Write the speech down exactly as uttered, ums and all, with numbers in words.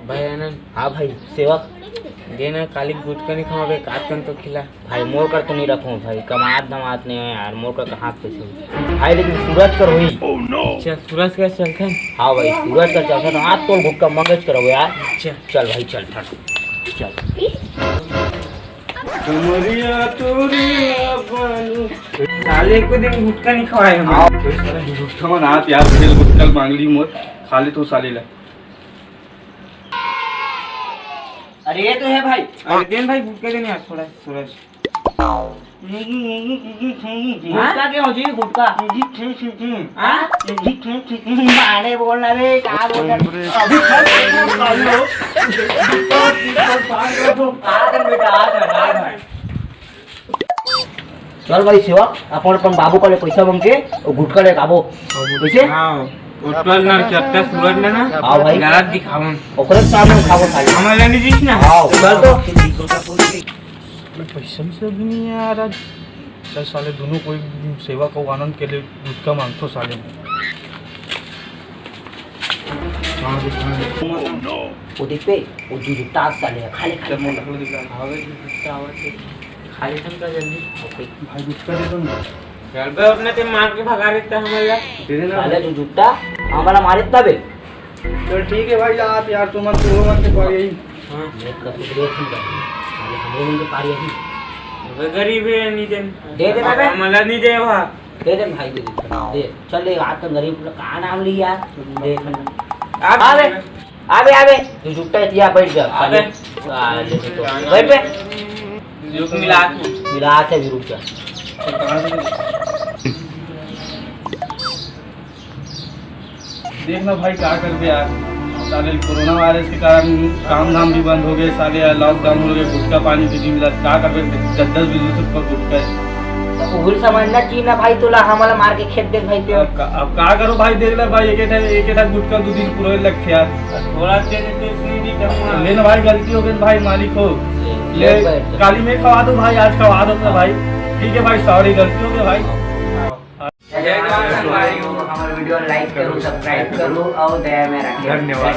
भाई आनंद। हाँ भाई। सेवक। दे ना, काली गुटखा नहीं खाओ बे, काट कन तो खिला। भाई, मोर कर तो नहीं रखो भाई, कमात धमात नहीं है यार, मोर कर कहाँ से पैसे होई? भाई, लेकिन सूरज कर होई। अच्छा, सूरज कर चलते हैं। हाँ भाई, सूरज कर चलते हैं, तो हाथ तोल गुटखा मंगेच करो यार। अच्छा। चल भाई, चल, ठंड। चल। कमरिया तोरी बालू। साले को दिन गुटखा नहीं खवाए हम। हाँ। गुटखा मन हाथ यार, फेल गुटखा मांग ली मोर, खा ले तू साले ला। अरे ये तो है भाई। अरे देन भाई, गुटखा देन यार, थोड़ा सूरज। गुटखा के हो जी, गुटखा। हाँ? माने बोलना रे, क्या बोलना? अभी खा लो। आ जा बेटा, आ जा, आ जा। चल भाई सेवा, अपन अपन बाबू का ले पैसा मांग के वो गुटखा ले खाबो। कैसे? हाँ, होटल नरचट्टा सूरज ने ना, हाँ भाई। गलत दिखावन। ओकरे सामने खाबो खाली। हमारा नहीं जीतना। हाँ, चल तो। मैं पैसा भी सब नहीं है यार आज। चल साले दोनों कोई सेवा को आनंद के लिए गुटखा मांगतो साले में। वो देख पे, वो जो जुट्टा आज साले, खा ले, खा ले, खा ले। खा ले, खा ले, जल्दी। भाई, गुटखा दे दो ना। चल बे, अपने ते मार के भगा देता हमारा। दे देना। साले, जो जुट्टा, हमारा मारे तबे। चल, ठीक है भाई, आप यार, तुम मत, तुम मत के पार यही। हाँ। मैं कसूर दे, हम कर। साले, हम लोगों के पार यही। अबे, गरीब है, नहीं दे। दे दे, अबे। हमारा नहीं दे, वहाँ। दे दे भाई, दे दे, दे। चल ले, आज तो गरीब लोग का नाम लिया। दे दे। आप आबे, आबे, आबे। तू जुट्टा है, तिया बैठ जा। आबे। आ, ले तो। बैठ बे। रुक, मिला के। मिला के भी रुक जा। देख ना भाई, का करबे यार, साले कोरोना वायरस के कारण काम धाम भी बंद हो गए साले, यार लॉकडाउन हो गए, गुटखा पानी भी नहीं मिला, का करबे? दस दस बीस बीस रुपये गुटखा है। तो उहिल समझना चाहिए ना भाई, तोला हमला मार के खेत दे भाई ते। अब का, अब का करो भाई, देख ले भाई, एक एक एक एक गुटखा दो दिन पूरे लगते यार। थोड़ा दे दे तो इतनी भी कम ना। ले ना भाई, गलती हो गई भाई, मालिक हो। ले, ले, बैठ जा। काली में खवा दो भाई, आज खवा दो ना भाई। ठीक है भाई, सॉरी, गलती हो गई भाई। जय जवान संगवारी हो, हमारे वीडियो लाइक करो, सब्सक्राइब करो और दया में रखें। धन्यवाद।